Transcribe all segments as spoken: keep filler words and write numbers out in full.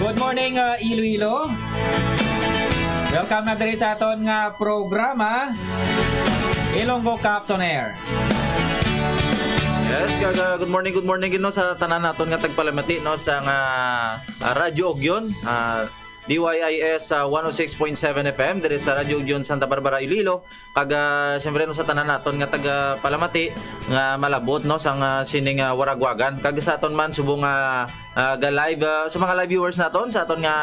Good morning, uh, Iloilo. Welcome na diri sa aton nga programa, Ilonggo Cops on Air. Yes, kaga, good morning, good morning, no, sa tanan naton nga tagpalamati, no, sa nga, ah, Radyo Ugyon, ah, D Y I S, ah, one oh six point seven F M, diri sa Radyo Ugyon, Santa Barbara, Iloilo. Kag, ah, siyempre, no, sa tanan naton nga taga Palamati nga malabot, no, sang, ah, sining, ah, waragwagan. Kag sa aton man subong nga, ah, ga live, ah, sa mga live viewers naton sa aton nga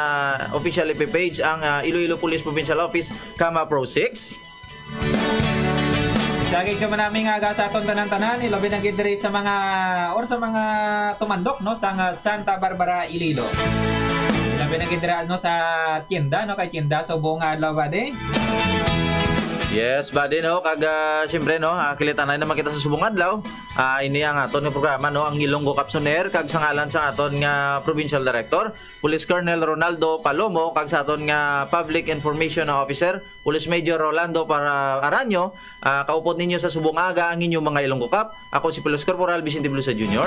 official F B page, ang, ah, Iloilo Police Provincial Office, Kama Pro six. Sagid ka man nami nga aga sa aton tanan-tanan, ilabi na gid diri sa mga, or sa mga tumandok, no, sa nga Santa Barbara, Iloilo. Ilabi na gid diri, no, sa tienda, no, kay tienda subong nga adlaw ba di? Yes, buddy, no? Kag, ah, siyempre, no, ah, kilitanay naman kita sa subong adlaw. Ah, ini ang aton nga programa, no, ang Ilonggo Cops on Air, kag sa ngalan sa aton nga provincial director, Police Colonel Ronaldo Palomo, kag sa aton nga public information officer, Police Major Rolando Para Aranyo, ah, kaupod ninyo sa subong aga ang inyong mga Ilonggo Cop. Ako si Police Corporal Vicente Blusa Junior.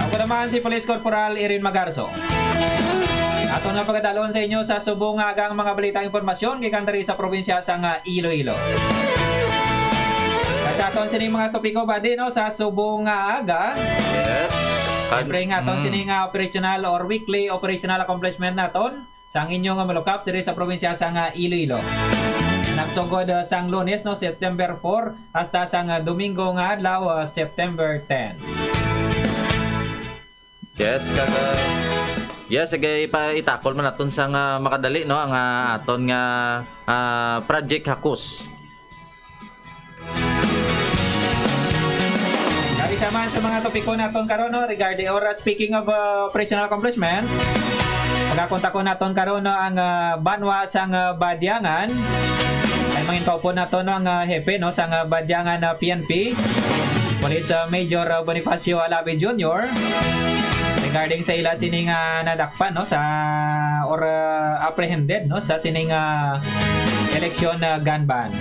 Ako naman si Police Corporal Erin Magarso. Aton nga pagadalon sa inyo sa subong nga agang mga balita, impormasyon gikan diri sa probinsya sang Iloilo. Kag sa aton sining mga topiko, badi, no, sa subong nga aga. Yes. Siyempre nga aton Mm. sining, ah, operational or weekly operational accomplishment naton sang inyo nga Ilonggo Cops diri sa probinsya sang Iloilo. Nagsugod, ah, sang Lunes, no, September four, hasta sang, ah, Domingo nga adlaw, ah, September ten. Yes, kaga, yes, sige, ipa-, itakol man naton sa nga makadali, no, ang, ah, aton nga, ah, Project Hakus. Kag isa man sa mga topiko naton karon, no, regarding or, uh, speaking of, uh, operational accomplishment, pagkakontakon naton karon, no, ang, uh, banwa sang, uh, Badiangan. Ay mangin kaupod naton, no, ang, uh, hepe, no, sang, uh, Badiangan, uh, P N P, Police, uh, Major, uh, Bonifacio Alabe Junior, regarding sa ila sining, uh, nadakpan, no, sa, or, uh, apprehended, no, sa sining, uh, election, uh, gun ban.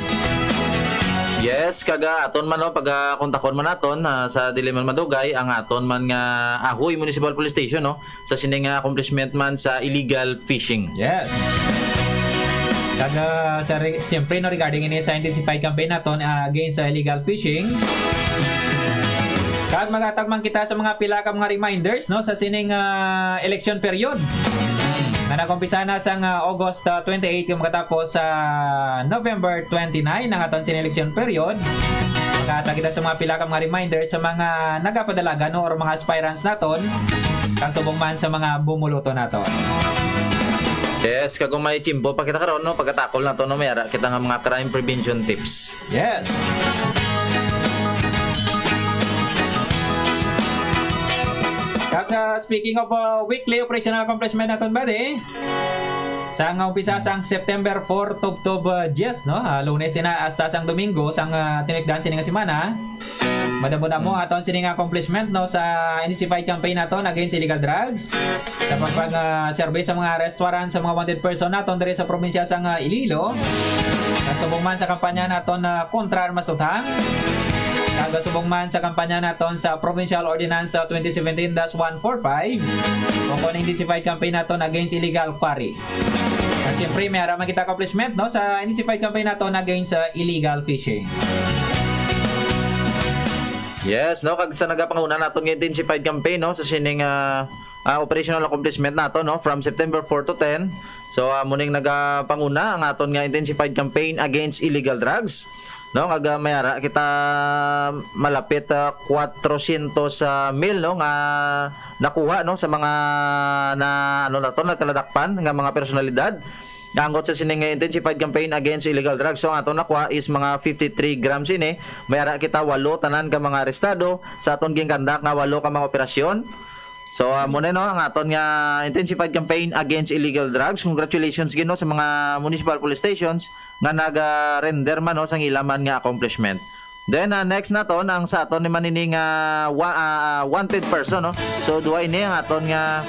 Yes, kaga aton man, no, pagkakontakon man naton, ah, sa dili man madugay ang aton man nga Ahoy Municipal Police Station, no, sa sining nga accomplishment man sa illegal fishing. Yes. Kaga sa re-, siyempre, no, regarding ini sa intensified campaign naton, ah, against sa illegal fishing. Kag magatag man kita sa mga pila ka mga reminders, no, sa sining, ah, election period nga nag-umpisa na sang, ah, August, ah, twenty-eight, yung makatapos sa November twenty-nine, ang aton sining election period. Maghatag kita sa mga pila ka mga reminder sa mga nagapadalagan, no, or mga aspirants naton, kag subong man sa mga bumuloto naton. Yes, kag kung may tiyempo pa kita karon, no, pagkatakol naton, no, may ara kita nga mga crime prevention tips. Yes. Kag sa speaking of, uh, weekly operational accomplishment naton, buddy, sa nga umpisa sang September four tubtob, uh, diyes, no? Ah, Lunes sina hasta sang Domingo sang, ah, tinikdan sini nga semana. Madamo-damo aton sini nga accomplishment, no, sa intensified campaign naton against illegal drugs. Sa pagpag, ah, survey sa mga restaurant sa mga wanted person naton diri sa probinsya sang, ah, Iloilo. Kag subong man sa kampanya naton, ah, kontra armas tuthang. Kag subong man sa kampanya naton sa Provincial Ordinance, ah, twenty seventeen dash one four five. O kon intensified campaign naton against illegal quarry. At siyempre, may ara man kita accomplishment, no, sa intensified campaign naton against sa illegal fishing. Yes, no, kag sa nagapanguna naton nga intensified campaign, no, sa sining, ah, ah, operational accomplishment nato, no, from September four to ten. So, ah, muning nagapanguna ang aton nga intensified campaign against illegal drugs, no, kag, ah, may ara kita malapit, ah, kwatrosyentos, ah, mil, no, nga nakuha, no, sa mga na, ano na to, nagkaladakpan nga mga personalidad. Anggot sa sining intensified campaign against illegal drugs, so ang aton nakuha is mga fifty-three grams ini. May ara kita walo tanan ka mga arestado sa aton ginkandak nga walo ka mga operasyon. So, ah, muna, no, ang aton nga intensified campaign against illegal drugs. Congratulations gid, no, sa mga municipal police stations nga nag-render man, no, sang ila man nga accomplishment. Then, ah, next naton, ang sa aton ni man ini nga wa-, ah, ah, wanted person, no? So, duha ini ang aton nga,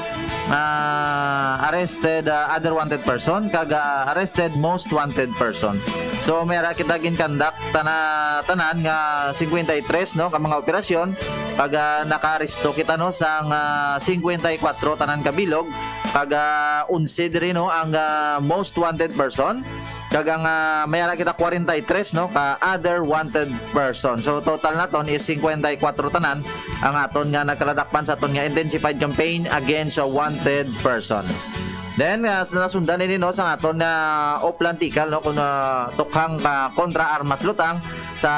ah, arrested, ah, other wanted person, kag, ah, arrested most wanted person. So, may ara kita ginkandak tana-, tanan nga singkwenta y tres, no, ka mga operasyon, kag, ah, nakaaresto kita, no, sang, ah, singkwenta y kwatro tanan ka bilog, kag, ah, onse diri, no, ang, ah, most wanted person, kag ang, ah, may ara kita kwarenta y tres, no, ka other wanted person. So, total naton is singkwenta y kwatro tanan ang aton nga nagkaladakpan sa aton nga intensified campaign against a wanted person. Then, ah, sa nasundan ini, no, sa aton nga Oplan Tikal, no, kung, ah, tukhang ka kontra armas lutang sa,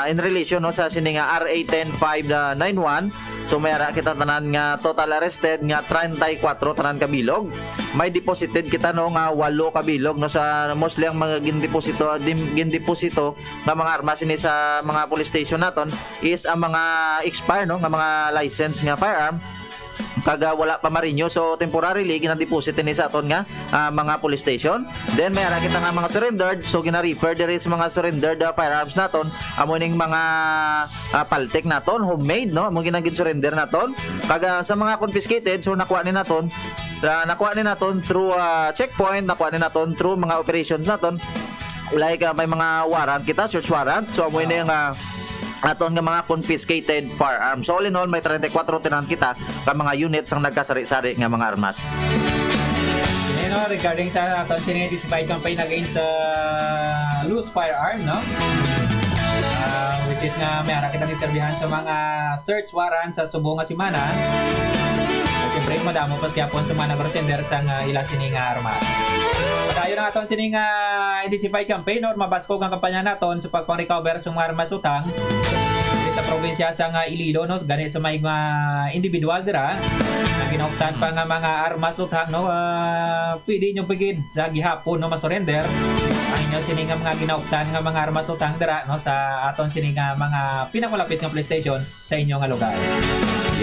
in relation, no, sa sini nga R A ten five nine one. So, may ara kita tanan nga total arrested nga treinta y cuatro tanan ka bilog. May deposited kita, no, nga walo ka bilog, no, sa mostly ang mga gindeposito, dim-, gindeposito nga mga armas ini sa mga police station naton is ang mga expire, no, nga mga license nga firearm, kag, ah, wala pa ma-renew. So, temporarily, ginadeposit ini sa aton nga, ah, mga police station. Then, may ara kita nga mga surrendered. So, gina-refer diri sa mga surrendered, ah, firearms naton. Amo ning mga, ah, paltek naton, homemade, no? Amo ginagin surrender naton. Kag, ah, sa mga confiscated, so, nakuha ni naton, ah, nakuha ni naton through, ah, checkpoint, nakuha ni naton through mga operations naton. Like, ah, may mga warrant kita, search warrant. So, amo ini nga aton nga mga confiscated firearms. So, all in all, may treinta y cuatro tanan kita ka mga units ang nagkasari-sari nga mga armas. Ngayon, no, regarding sa aton sini intensified campaign against sa loose firearm, no? Ah, which is nga may ara kita ni serbihan sa mga search warrant sa subong nga semana. At siyempre, madamo pa sa gyapon sa mga nag-surrender sa nga ila sini nga armas. Padayon ang aton sini nga intensified campaign or mabaskog ang kampanya naton sa pagpang-recover sa mga armas utang sa probinsya sa nga Iloilo, no? Gani sa may mga individual dira, ang ginauptan pa nga mga armas utang, no? Ah, pwede nyo pagid sa gihapon, no, masurrender ang inyo sini nga mga ginauptan nga mga armas utang dira, no, sa aton sini nga mga pinakamalapit nga police station sa inyo nga lugar.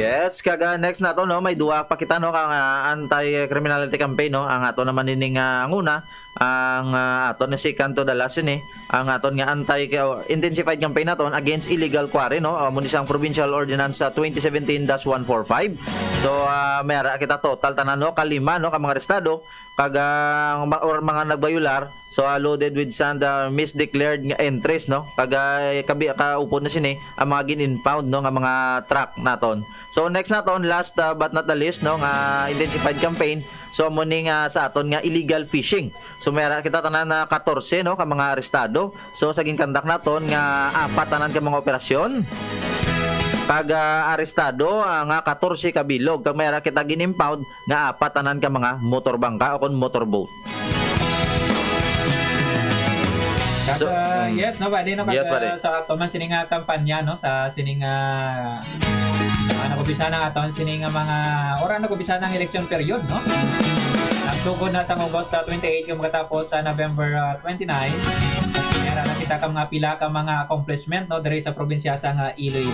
Yes, kag, ah, next nato, no, may duha pa kita, no, ka nga anti-criminality campaign, no. Ang ato naman ini nga, ang una, ang, ah, ato ni second to the last ini, ang aton nga anti, intensified campaign naton against illegal quarry, no. Amo ni siyang Provincial Ordinance sa twenty seventeen dash one four five. So, ah, may ara kita total tanan, no, kalima, no, ka mga arestado, kag ang ma-, or mga nagbayular, so, ah, loaded with sand, ah, misdeclared nga entries, no? Kag, ah, kabi-, kaupod na sini ang mga gin-impound, no, nga mga truck naton. So, next naton, last, ah, but not the least, no, nga intensified campaign. So, amo ni nga sa aton nga illegal fishing. So, may ara kita tanan na katorse, no, ka mga arestado. So, sa ginkandak naton nga apat tanan ka mga operasyon, kag, ah, arestado, ah, nga katorse ka bilog. Kag may ara kita gin-impound nga apat tanan ka mga motor bangka o kon motorboat. Kag, So, ah, mm. yes, no, pwede, no, Yes, kag, pwede. ah, sa ato man sini nga kampanya, no, sa sini nga, ah, nag-umpisa na aton sini nga mga, ora nag-umpisa na ang election period, no? Nagsugod na sa August, ah, twenty-eight, yung magkatapos sa November, ah, twenty-nine. Kaya na kita ka mga pila ka mga accomplishment, no, diri sa probinsya sa nga Iloilo.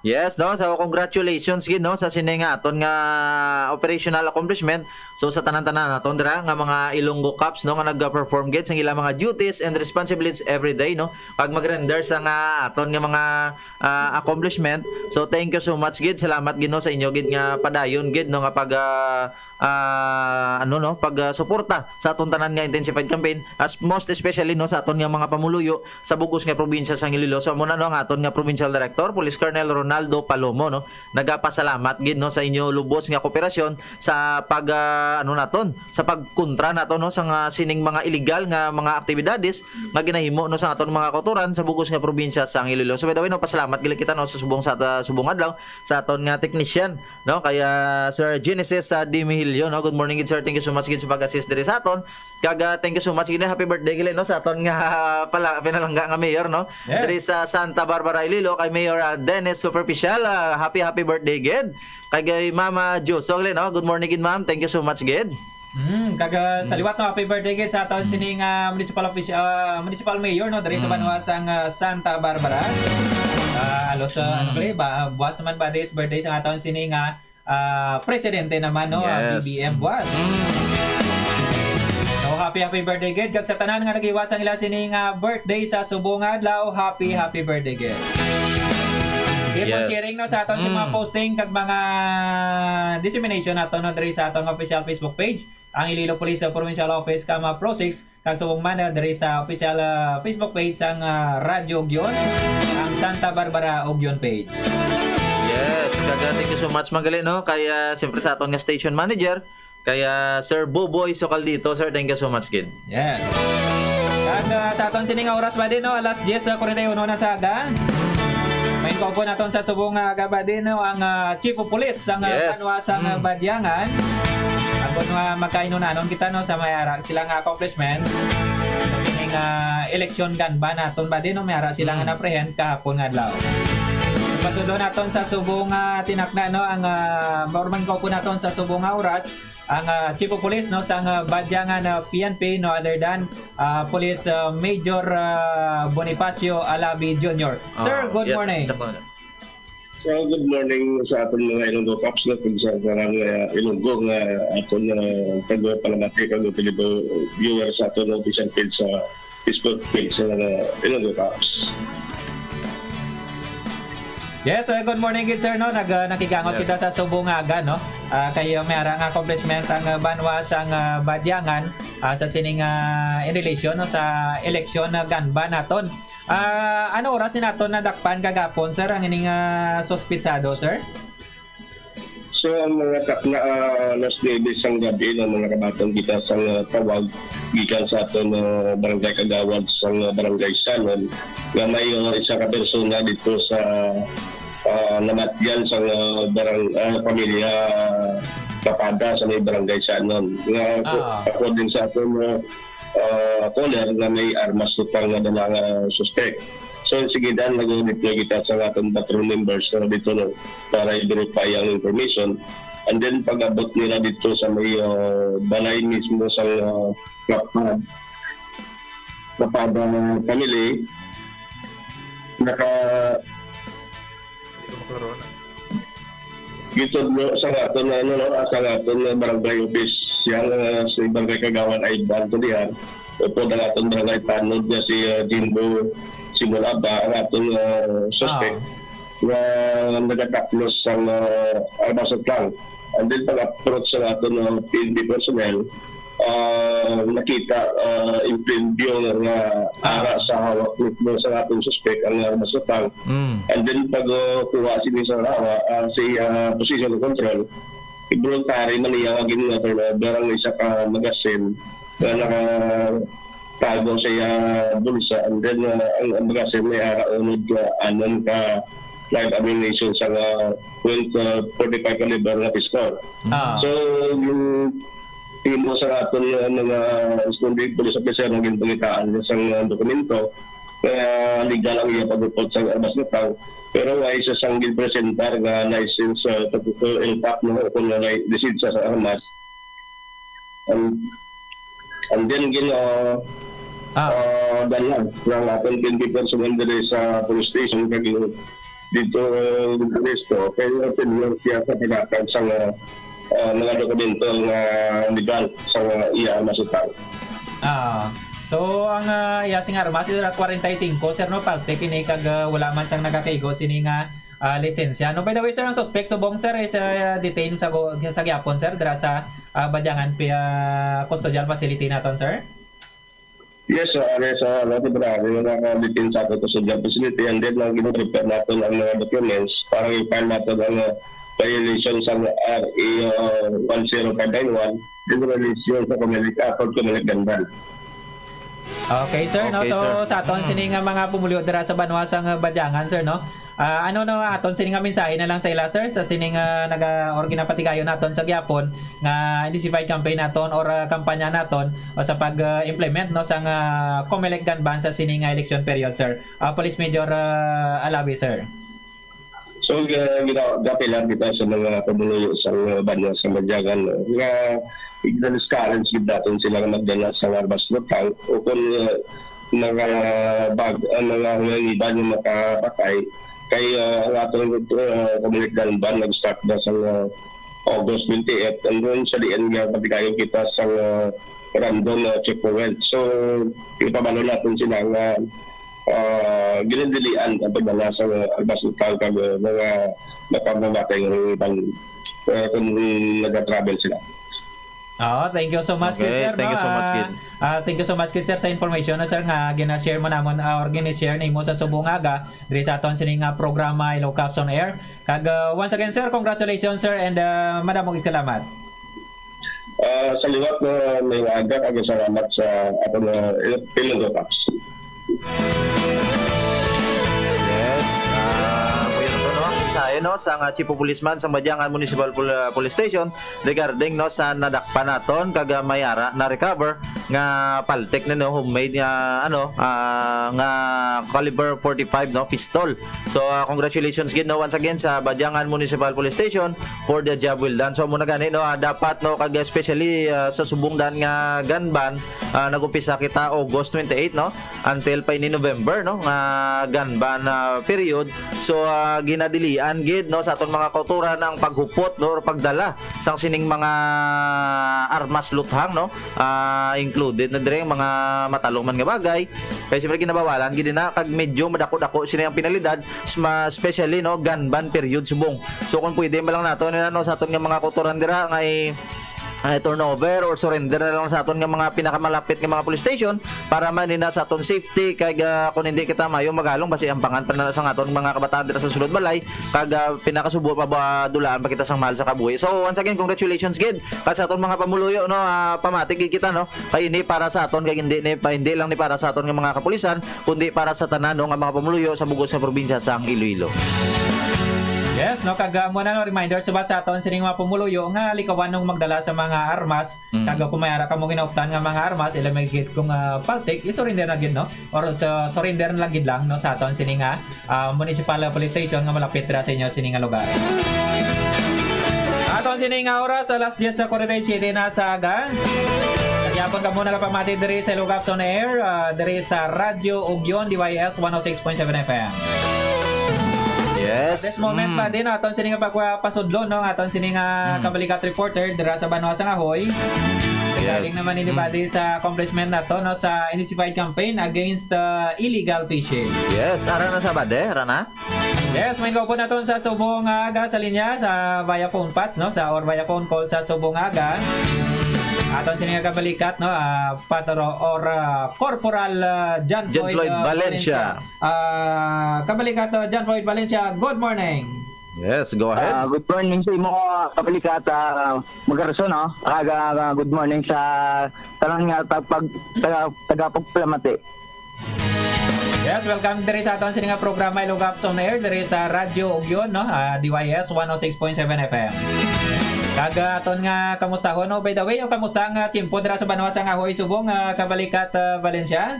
Yes, no? So, congratulations gid, no, sa sini nga aton nga operational accomplishment. So, sa tanan-tanan naton dira nga mga Ilonggo Cops, no, nga nag-perform gid sa ilang mga duties and responsibilities every day, no? Pag mag-render sa nga aton nga mga, ah, accomplishment. So, thank you so much gid. Salamat gid, no, sa inyo gid nga padayon gid, no, nga pag, ah, ah, ano, no, pag, ah, suporta sa aton tanan nga intensified campaign, as most especially, no, sa aton nga mga pamuluyo sa bugos nga probinsya sa Iloilo. So, amo na, no, ang aton nga Provincial Director, Police Colonel Ronaldo Palomo, no, nagapasalamat gid, no, sa inyo lubos nga kooperasyon sa pag, ah, ano naton, sa pagkontra naton, no, sa nga sining mga illegal nga mga aktibidades nga ginahimo, no, sa aton mga kautoran sa bugos nga probinsya sa Iloilo. So, by the way, no, pasalamat gid kita, no, sa subong sa, subong adlaw sa aton nga technician, no? Kaya Sir Genesis, ah, Dimihilio, no? Good morning gid, sir. Thank you so much gid sa pag-assist diri sa aton. Kag, ah, thank you so much gid, happy birthday gid, no, sa aton nga pala, pinalangga nga mayor, no? Yes. Diri sa Santa Barbara, Iloilo, kay Mayor, ah, Dennis Superficial, ah, happy, happy birthday gid. Kay, kay Mama Joso gid, no? Good morning gid, ma'am. Thank you so much gid. Mm, kag, ah, sa Mm. liwat, no, happy birthday gid sa aton Mm. sining, ah, municipal offici-, ah, municipal mayor, no, diri sa Mm. banwa sang, ah, Santa Barbara. Ah, alos, ah, Mm. ano pala, ba, buwas naman ba, this birthday sa aton sining, ah, ah, presidente naman, no, ah, Yes. B B M buwas. Mm. So, happy, happy birthday gid. Kag sa tanan nga naghiwat sang ila sining, ah, birthday sa subong nga adlaw, happy, Mm. happy birthday gid. Keep on Yes. sharing, no, sa aton sa mga Mm. posting kag mga dissemination nato, no, diri sa aton official Facebook page, ang Iloilo Police, uh, Provincial Office, kag mga Pro Six, kag subong man, uh, diri sa official, uh, Facebook page sang, uh, Radyo Ugyon, ang Santa Barbara Ugyon page. Yes, kag, uh, thank you so much, Manggali, no? Kay, uh, siyempre sa aton nga station manager, kay, uh, Sir Buboy Sokaldito, sir, thank you so much, kid. Yes. Kag, uh, sa aton sini nga oras ba din, no? Alas diyes, uh, kwarenta y uno na sa aga. May kaupo naton sa subong nga aga ba din, no? Ang, uh, Chief of Police sang, uh, Yes. banwa sang, uh, Mm. Badiangan. Ang nga magkainunanon kita, no, sa may ara silang accomplishment. Sa sining, ah, election gun ban naton ba din, no, may ara sila nga Mm. na-apprehend kahapon nga adlaw. Pasundo naton sa subong nga tinakna, no, ang, ah, maurman ko po naton sa subong nga oras, ang, ah, Chief of Police, no, sang, ah, Badiangan, ah, P N P, no other than, ah, Police, ah, Major, ah, Bonifacio Alabi Junior. Sir, Ah, good yes, morning. Jack, Jack. So, good morning sa aton mga Ilonggo Cops, no, kag sa tanan nga Ilonggo nga aton, ah, taga-palamati kag televiewers sa aton official page sa Facebook page sa mga Ilonggo Cops. Yes, uh, good morning, good sir, no? Nag, uh, nakigangot Yes. kita sa subong nga aga, no? Ah, kay, uh, may ara nga accomplishment ang, uh, banwa sang, uh, Badiangan, ah, sa sining, uh, in relation, no, sa election na gun ban naton. Ah, ano oras ni naton nadakpan kagapon, sir, ang ining, ah, suspitsado, sir? So, ang mga takna, ah, alas nuebe sang gabi, no, mga kabaton kita sang, ah, tawag gikan sa aton, ah, barangay kagawad sang, ah, barangay Sanon nga may, ah, isa ka persona dito sa, ah, namatyan sang, ah, barang-, ah, pamilya Tapada sa may barangay Sanon. Nga, Ah. according sa aton, ah, ah, caller nga may armas lutang nga dala nga suspek. So, sige, dan, nag-deploy kita sa aton patrol members nga dito, no, para i-verify ang information. And then, pag-abot nila dito sa may, ah, balay mismo sa, ah, Kapad, Kapad, ah, family, naka-, Hindi ko maklaro na. Gitudlo sa aton, ano, no, sa aton nga barangay official, ah, si Barangay Kagawad Ivan Tulihan, upod ang aton barangay tanod nga si, ah, Jimbo Simulaba, ang aton, ah, suspect Ah. nga nagataklos sang, ah, armas at lang. And then, pag-approach sa aton, ah, P N P personnel, ah, nakita, ah, imprembyo nga Ah. ara sa hawak mismo sa aton suspek ang, ah, masutang. Mm. And then pag, ah, kuha sini sa ara, ah, si, ah, position control, involuntary man niya nga gin-, nga turnover ang isa ka magazine nga nakatago sa iya bulsa. And then, ah, ang, ang magazine may ara unod nga anom ka live ammunition sa nga point, ah, forty-five caliber nga pistol. Ah. So, yung timo sa aton nga mga responding police officer nga ginpangitaan niya sang, ah, dokumento, kaya legal ang iya pag-upod sa armas nga tao. Pero wala siya sang ginpresentar nga license, ah, sa L T A C, no, o kung wala lisensya sa armas. And, and then, gin-, ah, Ah. ah, dalhan ng aton twenty personnel diri sa police station, kag dito, eh, resto, kaya senior siya sa pagkakag sa, ah, ah, mga dokumento nga legal sa iya masutang. Ah. So, ang, ah, iya sing armas is kwarenta y singko, sir, no? Parte kini kag, ah, wala man sang nagakaigo sini nga, ah, lisensya. No, by the way, sir, ang suspect subong, sir, is, ah, detained sa go-, sa gyapon, sir, dira sa, ah, Badiangan pi-, ah, custodial facility naton, sir? Yes, sir. Yes, sir. Ano, temporary nga naka-detain sa ato custodial facility, and then ang gina-prepare naton ang mga documents para i-file naton ang, uh, violation sa R A, uh, one zero five nine one, then release yun sa Comelec, uh, for Comelec Ganban. Okay, sir, no? Okay, So, sir. sa aton Mm. sini nga mga pumuluyo dira sa banwa sang Badiangan, sir, no? Ah, ano na aton sini nga mensahe na lang sa ila, sir, sa sini nga naga-, or ginapatigayon naton sa gyapon nga intensified campaign naton or, ah, kampanya naton o sa pag, ah, implement, no, sang, ah, Comelec gun ban sa sini nga election period, sir? Ah, Police Major, ah, Alawi, sir. So, uh, gina-, gapilan kita sa mga pumuluyo sa, uh, banwa sa Badiangan, no, nga i-discourage gid naton sila nga magdala sa armas lutang o kung, uh, mga bag-, uh, mga nangiban nga makapatay. Kay, uh, ang aton, uh, Comelec gun ban nag-start na sa, uh, August twenty-eight, and then sa diin nga matigayon kita sa, uh, random, uh, checkpoint. So, ipabalo naton sila nga ah, ginadilian ang pagdala sa mga armas, luthang kag, ah, mga napamamatay nga mga iban, ah, kung nagatravel sila. Oo, thank you so much, Okay, sir, thank no? you so much, Ah, Gid. ah, thank you so much, sir, sa information na, sir, nga gina-share mo namon, ah, or gina-share nimo sa subong nga aga diri sa aton sini nga programa, Hello Caps on Air. Kag, ah, once again, sir, congratulations, sir, and, ah, madamo gid salamat. Ah, sa liwat nga may aga, kag salamat sa aton, ah, Ilonggo Caps. Yes, ah, mo yun to, no? Ang mensahe, no, sa nga Chief of Policeman sa Badiangan Municipal Pol-, ah, Police Station regarding, no, sa nadakpan naton kag, ah, may ara na-recover nga paltek na, no, homemade nga, ano, ah, nga caliber forty-five, no, pistol. So, ah, congratulations gid, no, once again sa Badiangan Municipal Police Station for the job well done. So, mo na gani, no, ah, dapat, no, kag especially, ah, sa subong dan nga gun ban, ah, nag-umpisa kita August twenty-eight, no, until pa ini November, no, nga gun ban, ah, period. So, ah, ginadilian gid, no, sa aton mga kautoran ang paghupot, no, or pagdala sang sining mga armas luthang, no, ah, included na diri ang mga matalom man nga bagay. Kay siyempre ginabawalan gid na kag medyo madako-dako sini ang penalidad, sma-, especially, no, gun ban period subong. So kung pwede man lang nato na, no, sa aton nga mga kautoran dira nga i-, ay turnover or surrender na lang sa aton nga mga pinakamalapit nga mga police station para man ina sa aton safety kay, ah, kung hindi kita mayo magalong basi ampangan pa na sa aton mga kabataan dira sa sulod balay kag, ah, pinakasubo mabadulaan pa kita sang mahal sa kabuhi. So once again, congratulations gid kag sa aton mga pamuluyo, no, ah, pamati gid kita, no, kay ini para sa aton kay hindi ni pa, hindi lang ni para sa aton nga mga kapulisan kundi para sa tanan, no, nga mga pamuluyo sa bug-os nga probinsya sang Iloilo. Yes, no, kag, ah, muna, no, reminder subat sa aton sining mga pumuluyo nga likawan nung magdala sa mga armas. Mm. Kag kung may ara kamo ginauptan nga mga armas, ila may gid kung, ah, paltik, isurrender na gid, no? Or sa surrender na lang gid lang, no, sa aton sini nga, ah, municipal police station nga malapit ra sa inyo sini nga lugar. Aton sini nga oras, alas diyes sa forty-eight na sa aga. Nagyapon kamo nagapamati diri sa Lugap on Air, ah, diri sa Radyo Ugyon, D Y S one oh six point seven F M. Yes. At this moment Mm. pa din, aton sini nga pagpasudlo, no, aton sini nga Mm. kabalikat reporter dira sa Banwa sang Ahoy. Regarding Yes. naman ini Mm. bali sa accomplishment nato, no, sa intensified campaign against, uh, illegal fishing. Yes, ara na sa bade, ara na. Yes, may kaupod naton sa subong nga aga sa linya, sa via phone pats, no, sa or via phone call sa subong nga aga. Aton sini nga kabalikat, no, ah, Patro or, ah, Corporal, ah, John John Floyd, Floyd ah, Valencia. Valencia. Ah, kabalikat, ah, John Floyd Valencia, good morning. Yes, go ahead. Ah, good morning sa imo, ah, kabalikat, ah, Magarson, no? Kag, ah, good morning sa tanan nga tagpag-, taga-, tagapagpalamati. Yes, welcome diri sa aton sini nga programa, Ilog Apps on Air, diri sa Radyo Ugyon, no? Ah, D Y S one oh six point seven F M. Kag, ah, aton nga kamustahon, no? By the way, o kamusta ang, ah, tiyempo dira sa banwa sang Ahoy subong, ah, kabalikat, ah, Valencia?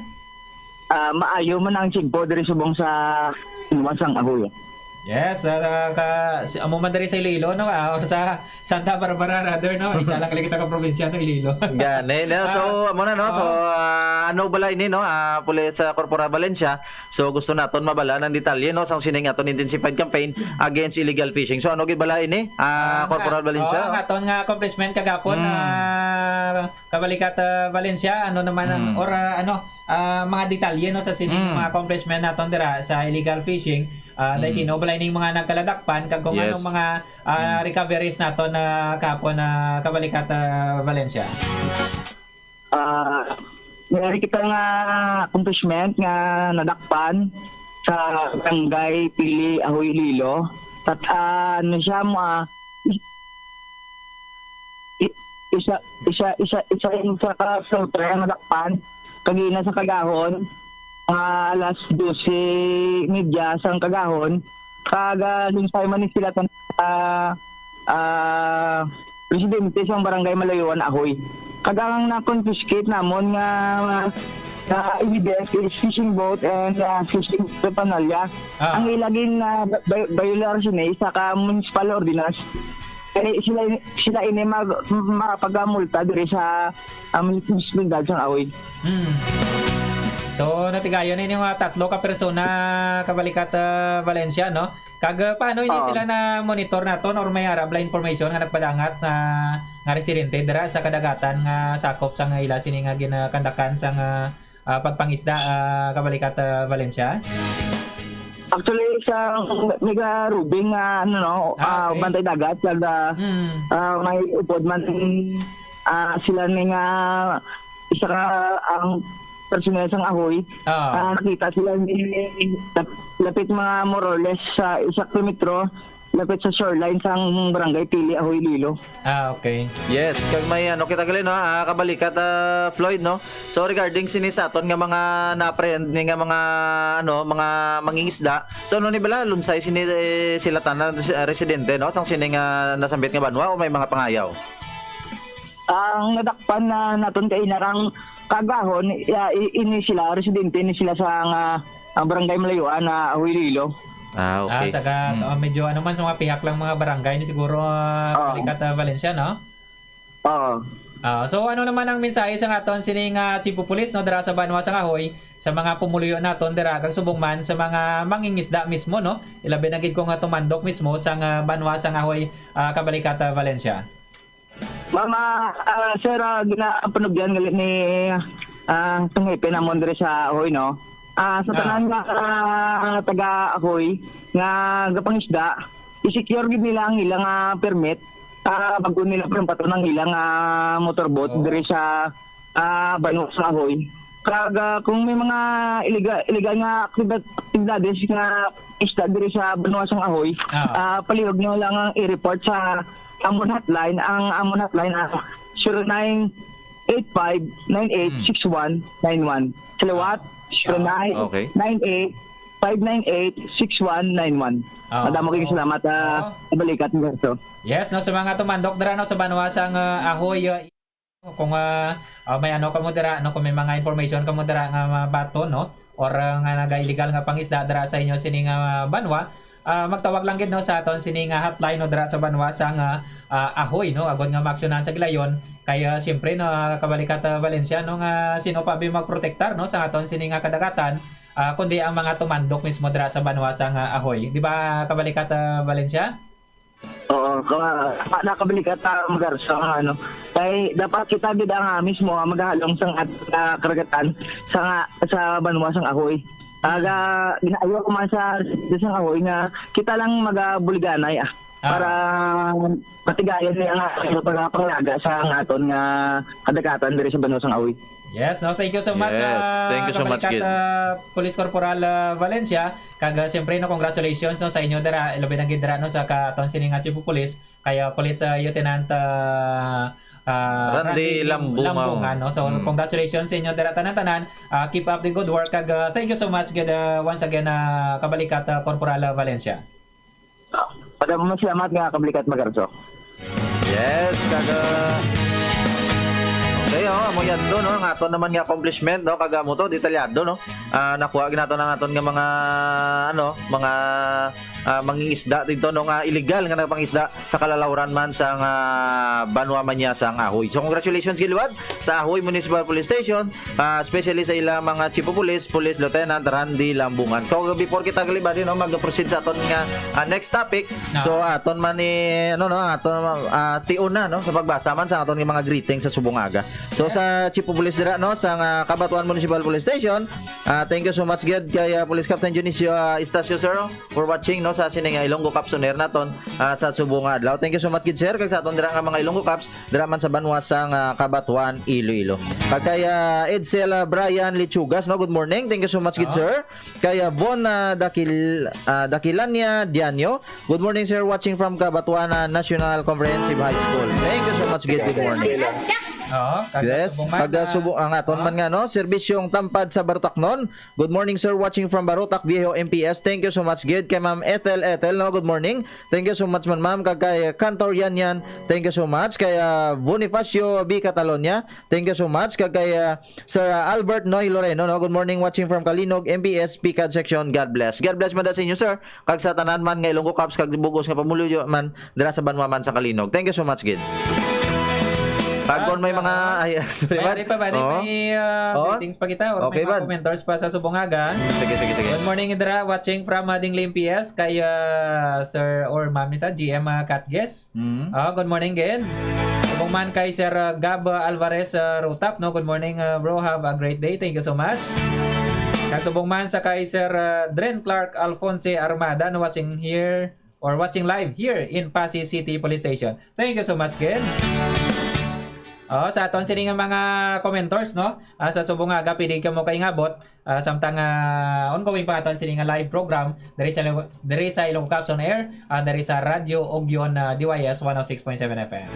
Ah, maayo man ang tiyempo diri subong sa banwa sang Ahoy. Yes, ah, ka, si, amo man diri sa Iloilo, no? Ah, or sa Santa Barbara, rather, no? Isa lang lagi kita ka probinsya, no? Iloilo. Gani, no? So, Ah. amo na, no? So, Oo. ah, ano bala ini, no? Ah, Police, ah, Corporal Valencia. So, gusto naton mabala ng detalye, no? Sang sining aton intensified campaign against illegal fishing. So, ano gid bala ini? Ah, Ah, Corporal nga, Valencia? oo, ang aton nga accomplishment kagapon, Mm. ah, kabalikat, ah, Valencia, ano naman ang, Mm. or, ah, ano, ah, mga detalye, no, sa sining Mm. mga accomplishment naton dira sa illegal fishing. Ah, dahil Mm. sino bala ining mga nagkaladakpan, kag kung Yes. anong mga, ah, Mm. recoveries naton na kahapon na kabalikat, ah, Valencia? Ah, may kita nga accomplishment nga nadakpan sa Barangay Pili, Ahoy, Iloilo. Tat-, ah, ano siya, mo, ah, i-, i-, isa, isa, isa, isa yung sa ka-, sa nga nadakpan. Kagina sa kagahon, ah, alas dose media sang kagahon, kag, ah, linsay man ni sila tan-, ah, ah, presidente sang Barangay Malayuan, Ahoy. Kag ang na-confiscate namon nga, nga evidence is fishing boat and, ah, fishing paraphernalia. Ah. Ang ila gin, ah, vi-, violar sini isa ka municipal ordinance. Kay sila, sila ini mag-, mapagamulta diri sa, ah, munisipalidad sang Ahoy. Hmm. So, natigayon ini mga tatlo ka persona, kabalikat, ah, Valencia, no? Kag, ah, paano ini Oo. sila na monitor naton or may ara bala information nga nagpadangat sa nga residente dira sa kadagatan nga sakop sang ila sini nga ginakandakan sang, ah, ah, pagpangisda, ah, Kabalikat, ah, Valencia? Actually, sa Mega Rubing, ah, ano, no, Ah, ah, okay. Bantay Dagat, kag, ah, Mm. ah, may upod man, ah, sila ni nga isa ka ang personnel sang Ahoy. Ah. Ah, nakita sila ni lap-, lapit mga more or less sa isa kilometro, lapit sa shoreline sang Barangay Pili, Ahoy, Iloilo. Ah, okay. Yes, kag may ano kita gali, no, ah, Kabalikat, ah, Floyd, no? So, regarding sini sa aton nga mga na-apprehend ni nga mga, ano, mga mangingisda, so, ano ni bala, lunsay sini, eh, sila tanan, ah, residente, no, sang sini nga nasambit nga banwa o may mga pangayaw? Ang nadakpan na naton kay ina kang kagahon, ya, i-, ini sila, residente ni sila sa nga, ang barangay Malayuan na Ahoy, Iloilo. Ah, okay. Ah, saka, Mm. ah, medyo ano man sa mga pihak lang mga barangay ni siguro, ah, Oo. Kabalikat, ah, Valencia, no? Oo. Ah, so ano naman ang mensahe sa aton sini nga Chief of Police, no, dira sa banwa sang Ahoy, sa mga pumuluyo naton dira kag subong man sa mga mangingisda mismo, no? Ilabi na gid ko nga tumandok mismo sa nga banwa sang Ahoy, ah, Kabalikat, ah, Valencia. Ma'am, ah, ah, sir, ah, ginapanugyan gali ni, ah, tong hepe namon diri sa Ahoy, no? Ah, sa Ah. tanan nga, ah, taga Ahoy nga gapangisda, i-secure gid nila ang ilang, ah, permit, ah, bago nila palumpaton ang ilang, ah, motorboat Oh. diri sa, ah, banwa sa Ahoy. Kag, ah, kung may mga iliga-, iligal nga aktibid-, aktibidades nga isda diri sa banwa sang Ahoy, Ah. ah, palihog nyo lang ang i-report sa amon hotline. Ang amon hotline, ah, zero nine eight five nine eight six one nine one. Salawat, Ah. Okay. zero nine nine eight five nine eight six one nine one. Ah, Madamo kayong so, salamat, ah, oo. Kabalikat, Berto. Yes, no, sa mga tumandok dira, no, sa banwa sang, ah, Ahoy, ah, kung, ah, ah, may ano kamo dira, no, kung may mga information kamo dira nga mabaton, no, or, ah, nga naga-illegal nga pangisda dira sa inyo sini nga banwa, ah, magtawag lang gid, no, sa aton sini nga hotline, no, dira sa banwa sang, ah, ah, Ahoy, no, agod nga maaksyonan sa gilayon. Kay, ah, siyempre, no, ah, Kabalikat, ah, Valencia, no, nga sino pa ba magprotektar, no, sa aton sini nga kadagatan, ah, kundi ang mga tumandok mismo dira sa banwa sang, ah, Ahoy. Di ba, Kabalikat, ah, Valencia? Oo, ka-, na-, Kabalikat, ah, Magarso, ang ano. Kay dapat kita gid ang, ah, mismo, ah, magahalong sa nga, ah, karagatan sa nga, sa banwa sang Ahoy. Aga, ginaayo ko man sa, sa Ahoy nga kita lang magabuliganay, ah, Ah. para matigayon niya nga ang pagpanglaga sa nga aton nga kadagatan diri sa banwa sang Ahoy. Yes, no? Thank you so much, Yes, ah, thank you so much, Kabalikat, Gid. ah, Police Corporal, ah, Valencia. Kag, ah, siyempre, no, congratulations, no, sa inyo dira, labi na gid dira, no, sa ka-, aton sini nga Chief of Police, kay, ah, Police, ah, Lieutenant, ah, ah, Randy Randy Lim-, Lambungan. Lambungan, no? So, Mm. congratulations sa inyo dira tanan-tanan. Ah, keep up the good work, kag, ah, thank you so much gid, ah, once again, ah, Kabalikat, ah, Corporal, ah, Valencia. Madamo nga salamat nga Kabalikat Magarso. Yes, kaga. Okay, oh, amo yadto, no, ang aton naman nga accomplishment, no, kaga mo to, detalyado, no. Ah, nakuha gid nato ang aton nga mga, ano, mga, ah, mangingisda dito, no, nga illegal nga nagpangisda sa kalalawran man sa nga banwa man niya sa Ahoy. So, congratulations gid liwat sa Ahoy Municipal Police Station, ah, especially sa ilang mga Chief of Police, Police Lieutenant Randy Lambungan. So, before kita galibadi, no, mag-proceed sa aton nga, ah, next topic. No. So, aton man ni, ano, no, aton, ah, tiuna, no, sa pagbasa man sa aton nga mga greeting sa subong aga. So, Yeah. sa Chief of Police dira, no, sa nga Cabatuan Municipal Police Station, ah, thank you so much gid kay, ah, Police Captain Dionisio, ah, Estacio, sir, for watching, no, sa sini nga Ilonggo Cops on Air naton, ah, sa subong nga adlaw. Thank you so much gid, sir, kag sa aton dira nga mga Ilonggo Cops dira man sa banwa sang, ah, Cabatuan, Iloilo. Kag kay, ah, Edsel, ah, Brian Lechugas, no? Good morning. Thank you so much gid, Oh. sir. Kay, ah, Bon, ah, Dakil-, ah, Dakilania Dianyo. Good morning, sir. Watching from Cabatuan, ah, National Comprehensive High School. Thank you so much gid. Good morning. Oo, kag Yes, subong man, kag, ah, subong ang aton ah. man nga, no? Serbisyong Tampad sa Barutacnon. Good morning, sir. Watching from Barotac Viejo M P S. Thank you so much gid kay Ma'am Ethel Ethel, no? Good morning. Thank you so much man, ma'am. Kag kay Cantor Yan Yan, thank you so much. Kay, ah, Bonifacio B Catalonia, thank you so much. Kag kay, ah, Sir, ah, Albert Noy Loreno, no? Good morning, watching from Calinog, M P S, Picad Section. God bless. God bless man da sa inyo, sir. Kag sa tanan man nga Ilonggo Cops, kag bug-os nga pamuluyo man, dira sa banwa man sa Calinog. Thank you so much gid. Kag Ah, kung may mga, ah, ay, sorry, may, Bad. May pa, Bad, Oo. may, ah, Oo. greetings pa kita, or Okay, may mga Bad. commenters pa sa subong aga. Sige, sige, sige. Good morning, dira, watching from, ah, Dingli M P S, kay, ah, Sir or Ma'am sa G M, ah, Katges. Mm. Ah, good morning, gid. Subong man kay Sir, uh, Gab, uh, Alvarez, uh, Rotap, no? Good morning, uh, bro. Have a great day. Thank you so much. Kag subong man sa kay Sir, uh, Dren Clark Alfonse Armada, no? Watching here or watching live here in Passi City Police Station. Thank you so much, Ken. Oh, sa aton sini nga mga commenters, no? Ah, sa subong nga aga, pwede kamo kaingabot, ah, samtang, ah, ongoing pa aton sini nga live program diri sa Ilo-, diri sa Ilonggo Caps on Air, ah, diri sa Radyo Ugyon, ah, D Y S one oh six point seven F M.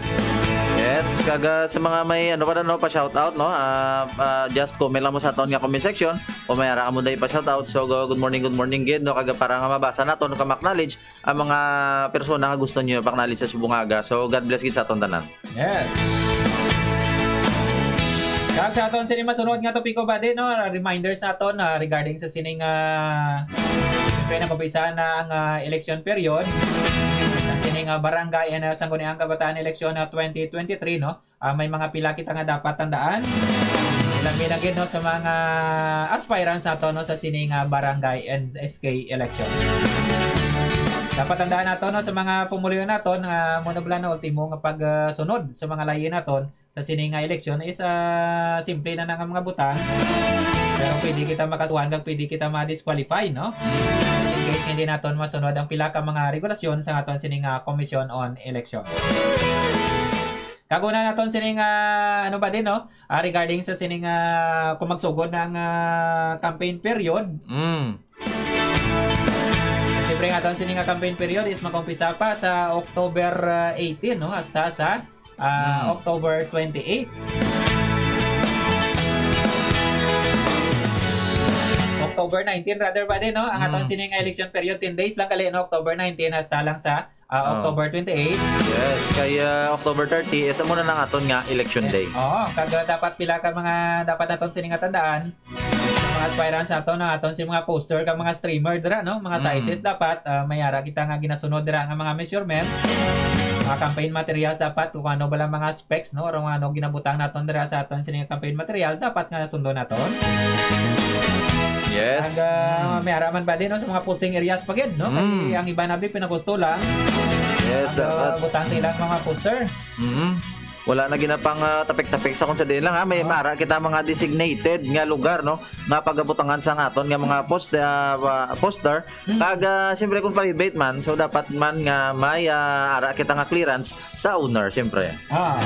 Yes, kag, ah, sa mga may ano pa na, no, pa-shout out, no? Ah, ah, just comment lang mo sa aton nga comment section o may ara ka mo dahil pa-shout out. So, go, good morning, good morning gid, no? Kag para nga mabasa naton, ka-acknowledge ang mga persona nga gusto niyo pa-acknowledge sa subong nga aga. So, God bless gid sa aton tanan. Yes. Kag sa aton sini masunod nga topiko, buddy, no, reminders naton, ah, regarding sa sining, ah, siyempre, nag-umpisa na ang, ah, election period. Sa sining, ah, barangay and, ah, sangguniang kabataan election na twenty twenty-three, no? Ah, may mga pila kita nga dapat tandaan. Labi na gid, no, sa mga aspirants nato, no, sa sining, ah, barangay and S K election. Dapat tandaan nato, no, sa mga pumuluyo naton nga mo na bala na ultimo nga pagsunod sa mga layi naton sa sini nga eleksyon is, ah, simple na nga mga butang. Pero pwede kita makasuhan kag pwede kita ma-disqualify, no? In case nga hindi naton masunod ang pila ka mga regulasyon sa aton sini nga Commission on Elections. Kag una naton sini nga, ano ba din, no? Ah, regarding sa sini nga kung magsugod na ang, ah, campaign period. Mm. Siyempre, ang aton sini nga campaign period is mag-umpisa pa sa October, ah, eighteen, no? Hasta sa, ah, Mm. October twenty-eight. October nineteen, rather ba din, no? Ang aton Mm. sini nga election period, ten days lang gali, no? October nineteen hasta lang sa, ah, Oh. October twenty-eight. Yes, kay, ah, October thirty, is amo na lang aton nga election day. Oo, kag, ah, dapat pila ka mga dapat naton sini nga tandaan. Mga aspirants aton, no? Aton si mga poster kag mga streamer dira, no? Mga Mm. sizes dapat, ah, may ara kita nga ginasunod dira nga mga measurement. Mga campaign materials dapat, kung ano bala mga specs, no? Or mga ano ginabutang naton dira sa aton sini nga campaign material, dapat nga sundon naton. Yes. Kag, ah, Mm. may ara man ba din, no? Sa mga posting areas pa gid, no? Kay Mm. ang iban abi pinagusto lang. Yes, Ang, ah, dapat. butang sa ilang mga poster. Mm. Wala na ginapang, ah, tapik-tapik sa kung sa diin lang, ha. May Oh. mara kita mga designated nga lugar, no, nga pagabutangan sa aton nga mga post-, ah, wa-, poster. Mm. Kag, ah, siyempre, kung private man, so dapat man nga may, ah, ara kita nga clearance sa owner, siyempre. Ah.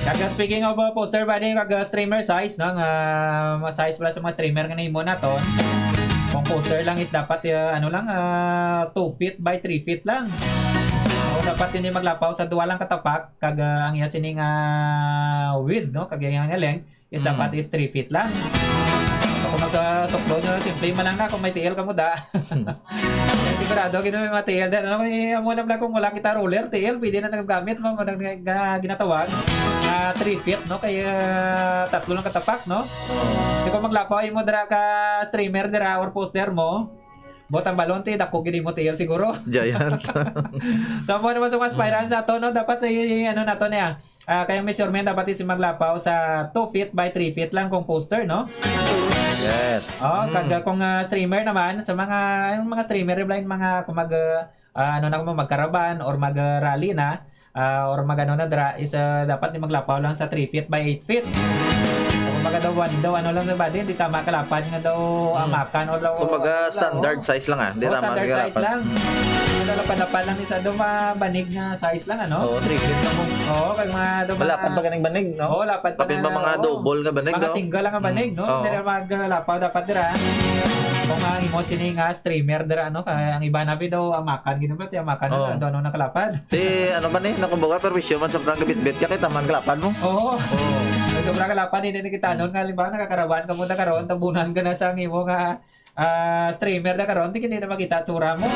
Kag speaking of, uh, poster, ba din kag, uh, streamer size, no? Nga, ma-size pala sa mga streamer nga nahimo naton. Kung poster lang is dapat, uh, ano lang, uh, two feet by three feet lang. O dapat hindi maglapaw sa duwa lang ka tapak, kag, uh, ang iya sining, uh, width, no? Kag iya nga length. Yes, Mm. dapat is three feet lang. So, kung magsasuklo nyo, simple man lang na kung may tiil ka mo da. Sigurado, gid may mga tiil din. Ano, eh, amo na lang kung wala kita roller, tiil, pwede na nagagamit mo, mo nag-, ga-, ginatawag. Ah, three feet, no? Kaya tatlo lang katapak, no? Oo. Di ko maglapaw, imo dira ka streamer dira or poster mo. Bot ang balon, ti, dako gid imo tiil siguro. Giant. So, amo naman sa mga aspirants ato, no? Dapat, eh, ano nato niya? Ah, kay ang measurement dapat is maglapaw sa two feet by three feet lang kung poster, no? Yes. Oh, Mm. kag, ah, kung, ah, streamer naman, sa mga, yung mga streamer, yung mga, kung mag, ah, ano na, kung magkaraban or mag, ah, rally na, ah, or mag, ano na dira, is, ah, dapat ni maglapaw lang sa three feet by eight feet. Kung baga daw, one daw, ano lang ba din, di tama kalapad nga daw Mm. amakan or daw, Kumbaga, ano lang, standard oh. size lang, ah. Di Oh, tama standard size kalapad. lang. Mm. Ano, lapad-lapad lang ni sa daw mabanig nga size lang, ano? Oo, three feet lang mo. Oo, kag mga daw Malapad mga pa ganing banig, no? Oo, lapad pa Kapin na, ba mga oo. double nga banig, Mga no? single lang ang banig, Mm. no? Oo. Dira maglapaw dapat dira. Kung ang imo sini nga streamer dira, ano? Kay ang iba na bi daw amakan gid ba, ti amakan na, Oo. daw ano nakalapad. Ti, ano man eh, nakumbaga, pero wisyo man sa mga gabitbit ka, kay taman kalapad mo. Oo. Oo. Kay sobra kalapad, hindi na kita nun. Mm. Nga, halimbawa, nakakarawan ka mo na karon, tabunan ka na sa ang imo nga ah, streamer na karon, di kini na makita tsura mo.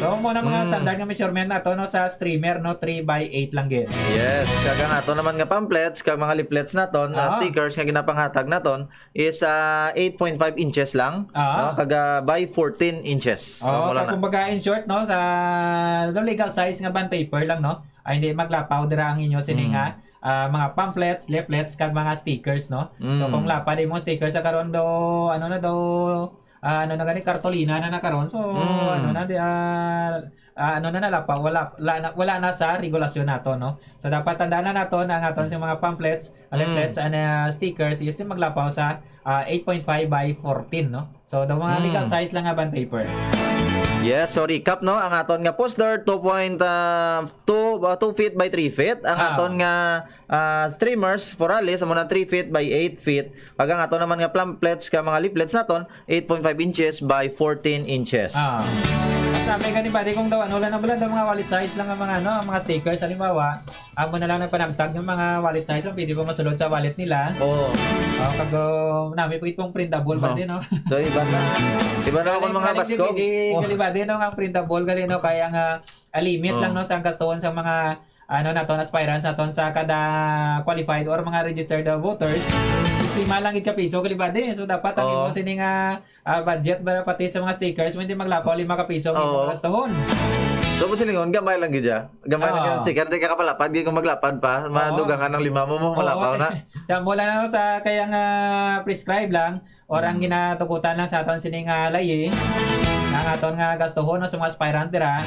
So, mo na mga Mm. standard nga measurement nato, no, sa streamer, no, three by eight lang gid. Yes, kag ang ato naman nga pamphlets, kag mga leaflets naton, ah, Ah. stickers nga ginapanghatag naton is, ah, eight point five inches lang, Ah. no, kag, ah, by fourteen inches. So, Oh, wala kag na. kumbaga, in short, no, sa the legal size nga bond paper lang, no, ay hindi maglapaw dira ang inyo sini Mm. nga ah, mga pamphlets, leaflets, kag mga stickers, no? So, Mm. kung lapad imong sticker sa karon do, ano na do, ah, ano na gani, kartolina na na karon. So, Mm. ano na, di, ah, ah, ano na nalapaw, wala, wala na, wala na sa regulasyon nato, no? So, dapat tandaan na nato na ang aton sa mga pamphlets, ah, Mm. leaflets, and, ah, stickers, is din maglapaw sa, ah, eight point five by fourteen, no? So, daw mga Mm. legal size lang nga bond paper. Yes, so recap, no? Ang aton nga poster, two point, ah, two, ah, two feet by three feet. Ang Ah. aton nga, ah, streamers, for alis, amo na three feet by eight feet. Kag ang ato naman nga pamphlets, ka mga leaflets naton, eight point five inches by fourteen inches. Ah. Sabi gani, buddy, kung daw ano lang, wala daw mga wallet size lang ang mga, ano, ang mga stickers. Halimbawa, amo na lang nagpanagtag ng mga wallet size, ang pwede ba masulod sa wallet nila? Oo. Oh, kag, uh, nami po itong printable, Oo. buddy, no? So, iba na. Iba na ako Galing, mga galing baskog. D V D, Oh. galing, buddy, no? Ang printable, galing, no? Kaya nga, a limit Oh. lang, no, sa gastuhon sa mga, ano, naton, aspirants naton sa kada qualified or mga registered, uh, voters. Lima lang gid ka piso, kalibade. So, dapat ang Oo. imo sining, ah, ah, budget ba, pati sa mga stickers mo, hindi maglapaw lima ka piso ang imo Oo. gastuhon. So, mo silingon, gamay lang gid siya. Gamay lang Oo. gid ang sticker, di ka kapalapad, di ko maglapad pa. Oo. Madugangan ang lima mo, mo Oo. malapaw na. Sa mula na sa kayang, ah, prescribe lang, or ang Mm. ginatugutan lang sa aton sining, ah, layi, ang aton nga gastuhon, no, sa mga aspirant dira,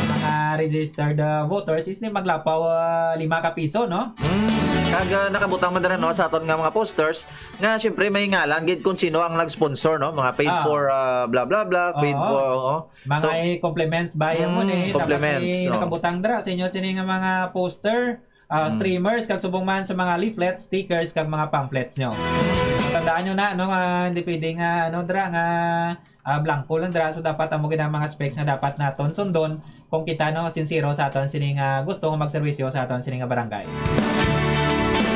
mga registered, ah, voters, is ni maglapaw, ah, lima ka piso, no? Mm. Kag, ah, nakabutang man dira, no, sa aton nga mga posters, nga siyempre may ngalan gid kung sino ang nag-sponsor, no? Mga paid Ah. for, ah, blah, blah, blah, paid Oo. for, oo. Mga So, compliments ba yan mo Mm, ni? Dapat compliments, may oo. nakabutang dira sa inyo sini nga mga poster, ah, Mm. streamers, kag subong man sa mga leaflets, stickers, kag mga pamphlets nyo. Tandaan nyo na, no, nga hindi pwede nga, ano, dira, nga, ah, blanco lang dira. So, dapat amo gid ang mga specs nga dapat naton sundon kung kita, no, sincero sa aton sini nga gusto nga magserbisyo sa aton sini nga barangay.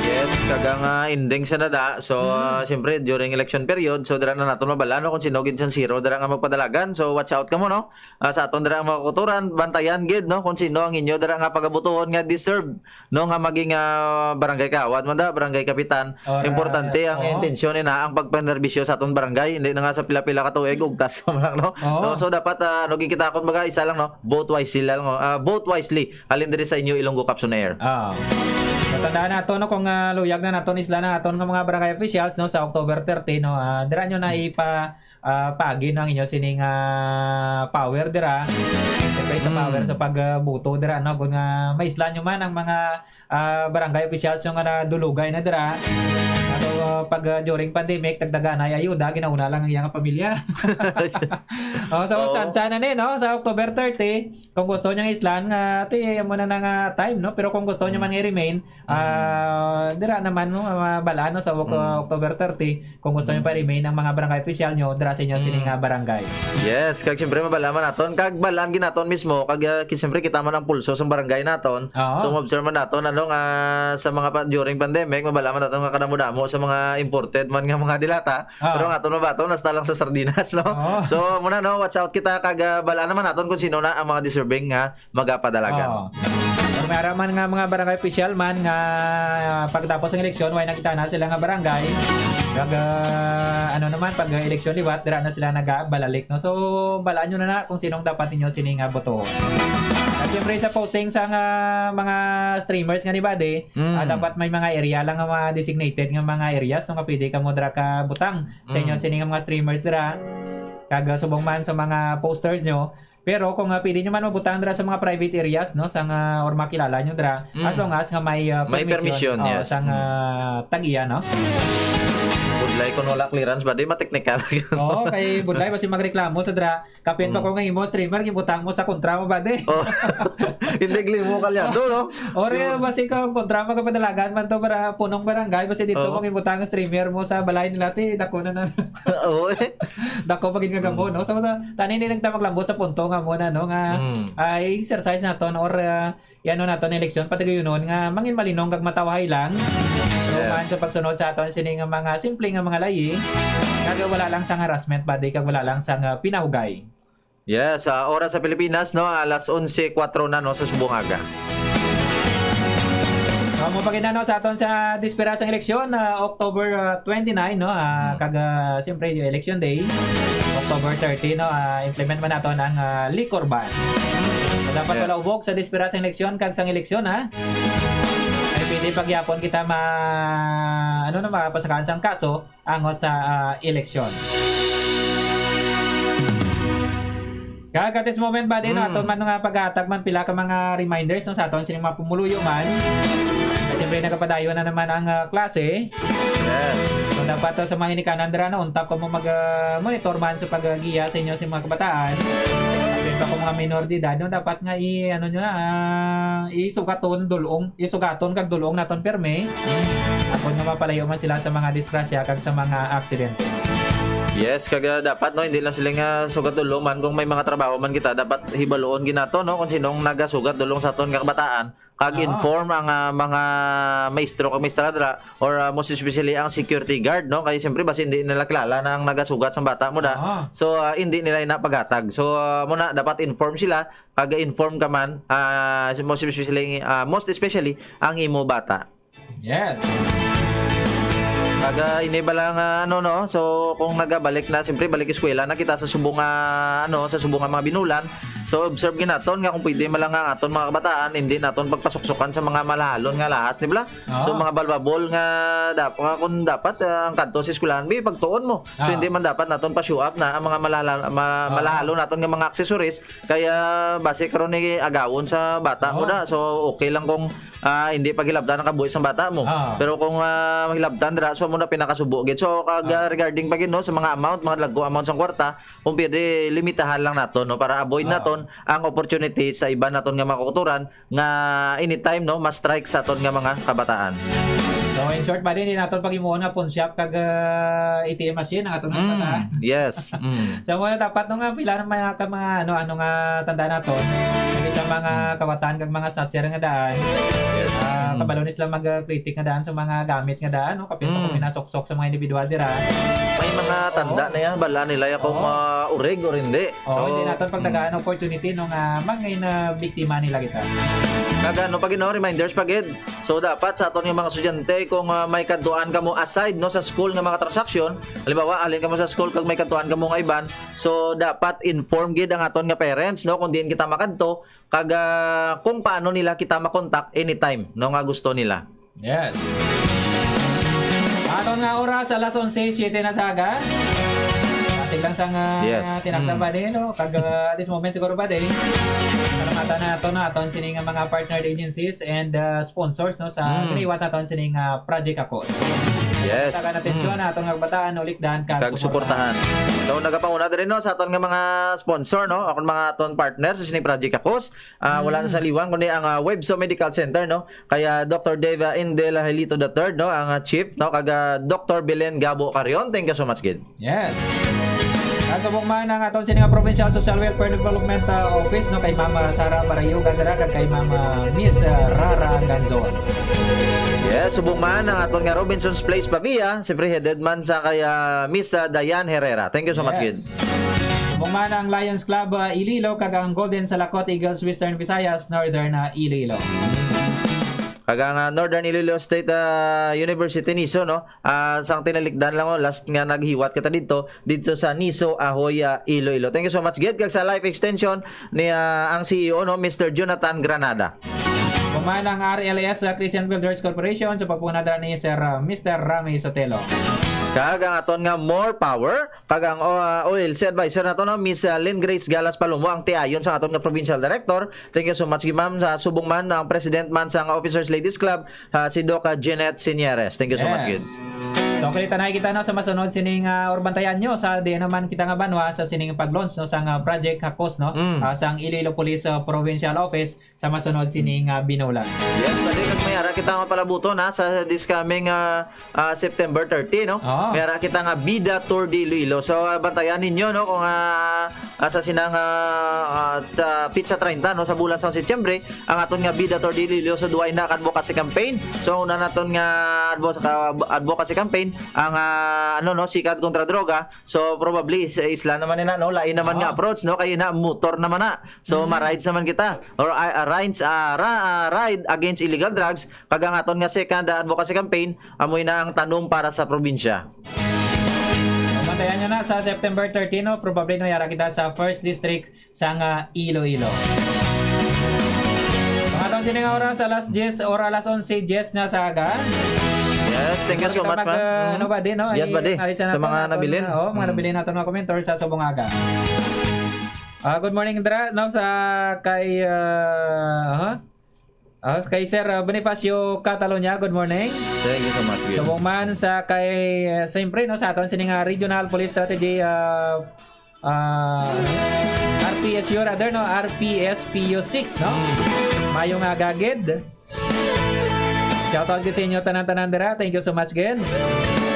Yes, kag ang, ah, ending sa nada. So, Mm. ah, siyempre, during election period, so dira na naton mabal-an, no, kung sino gid sincero dira nga magpadalagan. So, watch out kamo, no? Ah, sa aton dira mga kauturan, bantayan gid, no, kung sino ang inyo dira nga pagabutuhon nga deserve, no, nga maging, ah, barangay kawad man da, barangay kapitan. Or, Importante ah, ang oo. intensyon ni na ang pagpanerbisyo sa aton barangay, hindi na nga sa pila-pila ka tuig, Mm. ugtas ka man lang, no? Oo. No, so dapat, ah, ano, gid kita, kumbaga, isa lang, no? Vote wisely lang, no? Ah, vote wisely. Halin diri sa inyo, Ilonggo Caps on Air. Ah. Matandaan nato, no, kung, ah, luyag na naton isla na aton nga mga barangay officials, no, sa October thirty, no, ah, dira nyo na Mm. ipa, ah, paagi, no, ang inyo sining, ah, power dira. Siyempre sa Mm. power sa pagbuto dira, no, kung, ah, maisla nyo man ang mga, ah, barangay officials nyo nga nadulugay na dira. Ato, ah, pag, ah, during pandemic, tagdaganay ayuda, ginauna lang ang iyang pamilya. Oh, so, Oo. tsansa na ni, no? Sa October thirty, kung gusto nyo islan, nga, ati, amo na na nga time, no? Pero kung gusto nyo Mm. man nga i-remain, Mm. ah, dira naman, no, mabal-an, no, sa Oc-, Mm. October thirty, kung gusto nyo Mm. pa remain ang mga barangay official nyo, dira sa inyo sini Mm. nga barangay. Yes, kag siyempre, mabal-an man naton, kag bal-an gid naton mismo, kag, ah, ki-, siyempre, kita man ang pulso sa barangay naton. Oo. So, ma-observe man naton, ano, nga sa mga pa-, during pandemic, mabal-an man naton nga kadamo-damo sa mga imported man nga mga dilata. Oo. Pero ang aton mabaton, hasta lang sa sardinas, no? Oo. So, muna, no, watch out kita, kag, ah, bal-an naman naton kung sino na ang mga deserving nga magapadalagan. Oo. Kung may ara man nga mga barangay official man nga pagtapos ng eleksyon, way nakita na sila nga barangay, kag, ah, ano naman, pag eleksyon liwat, dira na sila nagabalalik, no? So, balaan nyo na na kung sinong dapat ninyo sini nga botohon. At siyempre, sa posting sa nga mga streamers nga ni Buddy, Mm. ah, dapat may mga area lang nga mga designated nga mga areas, no, nga pwede kamo dira ka butang sa inyo Mm. sini nga mga streamers dira. Kag, ah, subong man sa mga posters nyo, pero kung, ah, pwede nyo man mabutang dira sa mga private areas, no, sa nga, or makilala nyo dira, Mm. as long as nga may, ah, May permission, permission, oh, yes. sa nga Mm. tag-iya, no? Budlay kung wala clearance ba, di mateknikal. Oo, kay budlay, basi magreklamo sa dira. Kapin pa Mm. ko nga imo streamer, gibutang mo sa kontra mo ba, di? Oh. Hindi, glimo kalyado, no? Or, eh, Yung basi ka kontra mo, kapadalagan man to para punong barangay, basi dito Oo. mo gibutang ang streamer mo sa balay nila, ti, dako na na. Oo, eh. Dako pa gid nga gamo, Mm. no? So, ta-, tani, hindi lang ta maglambot sa punto nga muna, no? Nga, Mm. ah, i-exercise naton or, ah, i-ano naton eleksyon, patigayunon nga mangin malinong kag matawhay lang. Yes. Human sa pagsunod sa aton sini nga mga simple nga mga layi, kag wala lang sang harassment, buddy, kag wala lang sang, ah, pinahugay. Yes, ah, oras sa Pilipinas, no, alas onse kuwatro na, no, sa subong aga. Ah, mo pa gid na, no, sa aton sa dispera sang eleksyon, ah, October, ah, twenty-nine, no, ah, Mm. kag, ah, siyempre, election day, October thirty, no, ah, implement man naton ang, ah, liquor ban. Dapat Yes. wala ubog sa dispera sang eleksyon kag sang eleksyon, ha? Ay pwede pagyapon kita ma-, ano na, mapasakaan sang kaso angot sa, ah, eleksyon. Kag at this moment, buddy, no, Mm. aton man nga paghatag man pila ka mga reminders, no, sa aton sining mga pumuluyo man. Kay siyempre, nagapadayon na naman ang, ah, klase. Yes. So, dapat, ah, sa mga ginikanan dira, no, unta kamo mag, ah, monitor man sa paggiya sa inyo sa mga kabataan. Apil pa kung mga minor de edad, no, dapat nga i-, ano nyo na, ah, isugaton, dulong, isugaton kag dulong naton pirme. Mm. Apon nga mapalayo man sila sa mga disgrasya kag sa mga aksidente. Yes, kag, ah, dapat, no, hindi lang sila nga sugat dulong man kung may mga trabaho man kita, dapat hibaluon gid nato, no, kung sinong nagasugat dulong sa aton nga kabataan, kag Oo. inform ang, ah, mga maestro kag maestra dira, or, ah, most especially ang security guard, no, kay siyempre basi hindi nila kilala na ang nagasugat sa bata mo da. Oo. So, ah, hindi nila ina paghatag. So, ah, mo na, dapat inform sila, kag inform ka man, ah, most especially, ah, most especially ang imo bata. Yes. Pag, ah, ini ba lang, ah, ano, no? So, kung nagabalik na, siyempre, balik eskwela na kita sa subong nga, ano, sa subong nga mga binulan. So, observe gid naton nga kung pwede man lang ang aton mga kabataan, hindi naton pagpasuksukan sa mga malahalon nga lahas, di ba? So, Oo. mga balbabol nga dap-, nga kung dapat, ah, ang kadto sa eskwelahan, bi, pagtuon mo. So, Oo. hindi man dapat naton pa-show up na ang mga malala-, ma-, Oo. malahalon naton nga mga accessories, kaya base karon ni agawon sa bata mo Oo. da. So, okay lang kung, ah, hindi paghilabtan ang kabuhi sang bata mo. Ah. Pero kung, ah, hilabtan dira, so mo na pinakasubo gid. So, kag, Ah. ah, regarding pa gid, no, sa mga amount, mga dagko amount sang kwarta, kung pwede, limitahan lang naton, no, para avoid Ah. naton ang opportunity sa iban naton nga mga kauturan nga anytime, no, ma-strike sa aton nga mga kabataan. So, in short, buddy, hindi naton pag-imuon nga pawn shop kag, ah, A T M machine ang aton nga Mm, kabataan. yes. Mm. So, muna dapat, no, nga pila na mga, ka-, mga, ano, ano nga tanda nato, lagi sa mga Mm. kawatan kag mga snatcher nga daan, Yes. ah, Mm. kabalo ni sila mag-, ah, critic nga daan sa mga gamit nga daan, no? Kapin pa Mm. kung pinasuksok sa mga individual dira. May mga tanda Oo. na yan, bala nila ya kung, Oo. ah, urig or hindi. Oo, So, hindi naton mm. pagtagaan opportunity, no, nga mangin, ah, biktima nila kita. Kag ano pa gid, no, reminders pa gid. So, dapat sa aton nga mga estudyante, kung, ah, may kadtuan kamo aside, no, sa school nga mga transaction, halimbawa, alin kamo sa school kag may kadtuan kamo nga iban, so, dapat inform gid ang aton nga parents, no, kung diin kita makadto, kag, ah, kung paano nila kita makontak anytime, no, nga gusto nila. Yes. Aton nga oras, alas onse, siyete na sa aga. Pasig lang sang, ah, Yes. tinagda Mm. ba din, no? Kag, ah, at this moment siguro ba din, salamatan nato na aton sining mga partner agencies and, ah, sponsors, no, sa Mm. giniwat naton sining, ah, Project Akos. Yes. Tagan atensyon Mm. na aton nga bataan, ulikdan, kag Kag suportahan. suportahan. So, nagapanguna diri, no, sa aton nga mga sponsor, no? Akon mga aton partner sa sining Project Akos. Ah, wala na Mm. sa liwang, kundi ang, ah, Webso Medical Center, no? Kay, ah, Doctor Dave, ah, Indel Hilito the third, no? Ang, ah, chief, no? Kag, ah, Doctor Belen Gabo Carion. Thank you so much, gid. Yes. At subong man ang aton sini nga Provincial Social Welfare Development, ah, Office, no, kay Mama Sara Barayuga dira kag kay Mama Miss, ah, Rara Ganzon. Yes, subong man ang aton nga Robinson's Place Pavia, siyempre headed man sa kay, ah, Miss, ah, Diane Herrera. Thank you so much, Yes. gid. Subong man ang Lions Club, ah, Iloilo kag ang Golden Salakot Eagles Western Visayas, Northern, ah, Iloilo. Kag ang, ah, Northern Iloilo State, ah, University, NISO, no? Ah, sang tinalikdan lang, oh, last nga naghiwat kita dito, dito sa NISO, Ahoy, ah, Iloilo. Thank you so much, gid. Kag sa life extension ni, ah, ang C E O, no, Mister Jonathan Granada. Human ang R L S, ah, Christian Builders Corporation sa pagpuna dira ni Sir, ah, Mister Rami Sotelo. Kag ang aton nga More Power, kag ang, ah, O L C advisor nato, no, Miss, ah, Lynn Grace Galas Palomo, ang tiayon sa aton nga provincial director. Thank you so much, ma'am, sa subong man, ang president man sa Officers Ladies Club, ah, si Doc, ah, Jeanette Sinieres. Thank you so much, Yes. gid. So, kita na kita, no, sa masunod sining, ah, or bantayan nyo sa di naman kita nga banwa sa sining pag-launch, no, sa nga Project Hakos, no, Mm. ah, sang Iloilo Police, ah, Provincial Office sa masunod sining, ah, binulan. Yes, pwede kag may ara kita nga palabuton, ha, sa this coming, ah, ah, September thirty, no? Oo. May ara kita nga Bida Tour de Iloilo. So, ah, bantayan ninyo, no, kung, ah, ah, sa sinang, ah, ah, ta-, pitsa treinta, no, sa bulan sang Setyembre, ang aton nga Bida Tour de Iloilo. So, duay na ka advocacy campaign. So, una naton nga advo-, ka-, advocacy campaign, ang, ah, ano, no, Sikad kontra Droga. So, probably, is-, isla naman nila, no? Lain naman nga Oo. approach, no? Kay na, motor naman na. So, Mm. ma-rides naman kita. Or, ah, ah, rides, ah, ra-, ah, ride against illegal drugs. Kag ang aton nga second, ah, advocacy campaign, amoy na ang tanom para sa probinsya. Bantayan nyo na sa September thirteen, no? Probably, no, yara kita sa First District sang, ah, Iloilo. Mga taon sini nga oras, alas diyes or alas onse diyes na sa aga. Yes, thank you so much, ma'am. Mag, ah, Mm. ano ba din, no? Yes, Ay, buddy. Sa mga nabilin. Oh, mga Mm. nabilin naton mga komentar sa subong aga. Ah, good morning, dra, no, sa kay, ah, ha? Ah, kay Sir, ah, Bonifacio Catalunya, good morning. Thank you so much, Gil. Subong man sa kay, ah, siyempre, no, sa aton sining, ah, Regional Police Strategy, ah, ah, R P S U rather, no, R P S P U six, no? Mm. Mayong aga gid. Shout out gid sa inyo tanan-tanan dira. Thank you so much gid.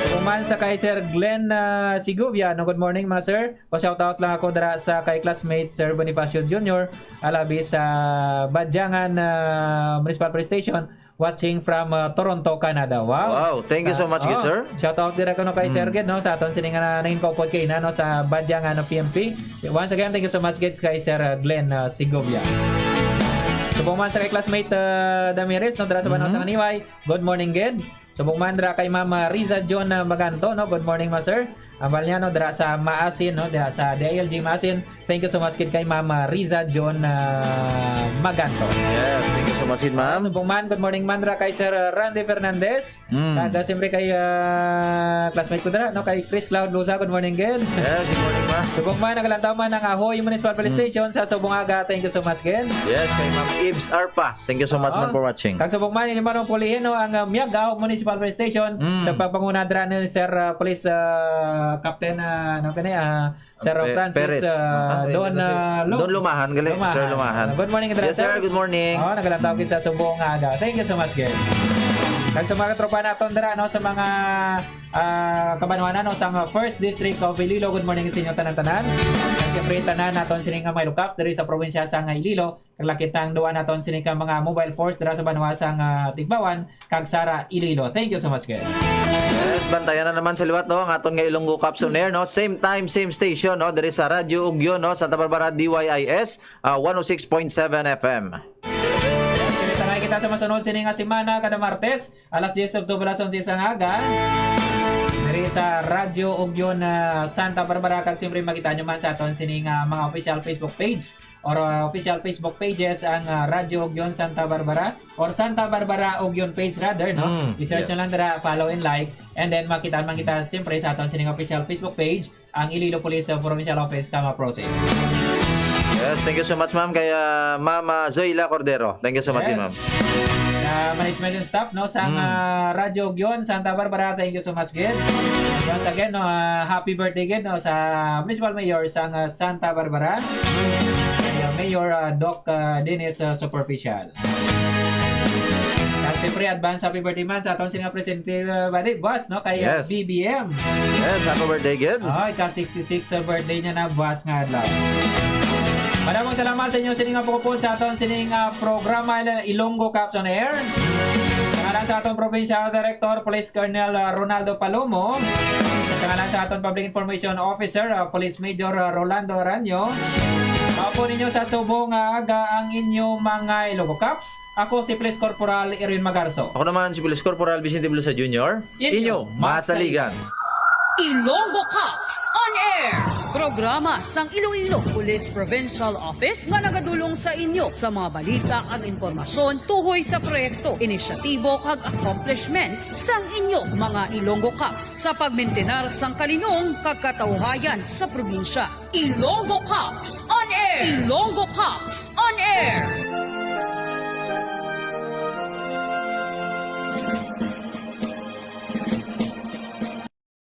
Subong man sa kay Sir Glenn, ah, Segovia, no, good morning, mga sir. Pa-shout out lang ako dira sa kay classmate Sir Bonifacio Junior, alabi sa Badyangan, ah, Municipal Police Station, watching from, ah, Toronto, Canada. Wow. Wow, thank you so much, good sir. Shout out dira kuno kay Sir gid, no, sa aton sini nga nangin kaupod kay ina, no, sa Badyangan, no, P M P. Once again, thank you so much gid kay Sir, ah, Glenn, ah, Segovia. Subong man sa kay classmate, ah, Damiris, no, dira sa Banwa sa Kaniway. Good morning gid. Subong man dira kay Ma'am, ah, Riza John, ah, Maganto, no? Good morning, ma, sir. Ambal niya, no, dira sa Maasin, no? Dira sa D I L G Maasin. Thank you so much gid kay Ma'am, ah, Riza John, ah, Maganto. Yes, thank you so much gid, ma'am. Subong man, good morning man dira kay Sir, ah, Randy Fernandez. Mm. Kag, ah, siyempre kay, ah, classmate ko dira, no, kay Chris Cloud Luza, good morning gid. Yes, good morning, ma. Subong man, nagalantaw man ang Ahoy Municipal Police Station sa subong aga. Thank you so much gid. Yes, kay Ma'am Ibs Arpa. Thank you so much, ma'am, for watching. Kag subong man, hindi man pulihin, no, ang, ah, Miagao Municipal Police Station sa pagpanguna dira ni Sir, ah, Police, ah, Captain, ah, ano gani, ah, Sir Francis, ah, Don, ah, Don Lumahan, gali. Sir Lumahan. Good morning, sir. Yes, sir. Good morning. Oh, nagalantaw gid sa subong nga aga. Thank you so much, guys. Kag sa mga tropa naton dira, no, sa mga, ah, kabanwanan, no, sa mga First District of Iloilo, good morning sa inyo tanan-tanan. Kag siyempre, tanan naton sini nga mga Ilocaps diri sa probinsya sa nga Iloilo. Kag lakip na ang duwa naton sini ka mga mobile force dira sa banwa sang, ah, Tigbauan kag Sara, Iloilo. Thank you so much, guys. Yes, bantayan na naman sa liwat, no, ang aton nga Ilonggo Cops on Air, no? Same time, same station, no? Diri sa Radyo Ugyon, no? Santa Barbara, D Y I S, ah, one oh six point seven F M. Yes, kita na kita sa masunod sini nga semana, kada Martes, alas diyes to alas onse sang aga. Diri sa Radyo Ugyon, ah, Santa Barbara, kag siyempre makita nyo man sa aton sini nga mga official Facebook page or, ah, official Facebook pages ang, ah, Radyo Ugyon Santa Barbara or Santa Barbara Ugyon page rather, no? Mm, i-search na lang dira, follow and like, and then makita man kita siyempre sa aton sining official Facebook page, ang Iloilo Police, ah, Provincial Office, Kama Pro Six. Yes, thank you so much, ma'am. Kay, ah, Ma'am, ah, Zoila Cordero. Thank you so much, ma'am. Ah, management and staff, no, sang, ah, Radyo Ugyon Santa Barbara, thank you so much gid. Once again, no, ah, happy birthday gid, no, sa Municipal Mayor sang, ah, Santa Barbara. Kay, ah, Mayor, ah, Doc, ah, Dennis, ah, Superficial. Kag siyempre, advance happy birthday man sa aton sini nga presidente, ah, body, boss, no, kay, ah, B B M. Yes, happy birthday gid. Oh, ika sixty-six sa birthday niya na, boss, nga adlaw. Maraming salamat sa inyo sini nga pagupod sa aton sini nga programa, Ilonggo Cops on Air. Sa ngalan sa aton provincial director, Police Colonel, ah, Ronaldo Palomo. Sa ngalan sa aton public information officer, ah, Police Major, ah, Rolando Aranyo. Mao po ninyo sa subong nga aga ang inyo mga Ilonggo Cops. Ako si Police Corporal Erwin Magarso. Ako naman si Police Corporal Vicente Velosa Junior. Inyo, inyo masaligan. Ilonggo Cops on Air. Programa sang Iloilo Police Provincial Office nga nagadulong sa inyo sa mga balita kag impormasyon tuhoy sa proyekto, inisyatibo kag accomplishments sang inyo mga Ilonggo Cops sa pagmintinar sang kalinong kag katawhayan sa probinsya. Ilonggo Cops on Air. Ilonggo Cops on Air.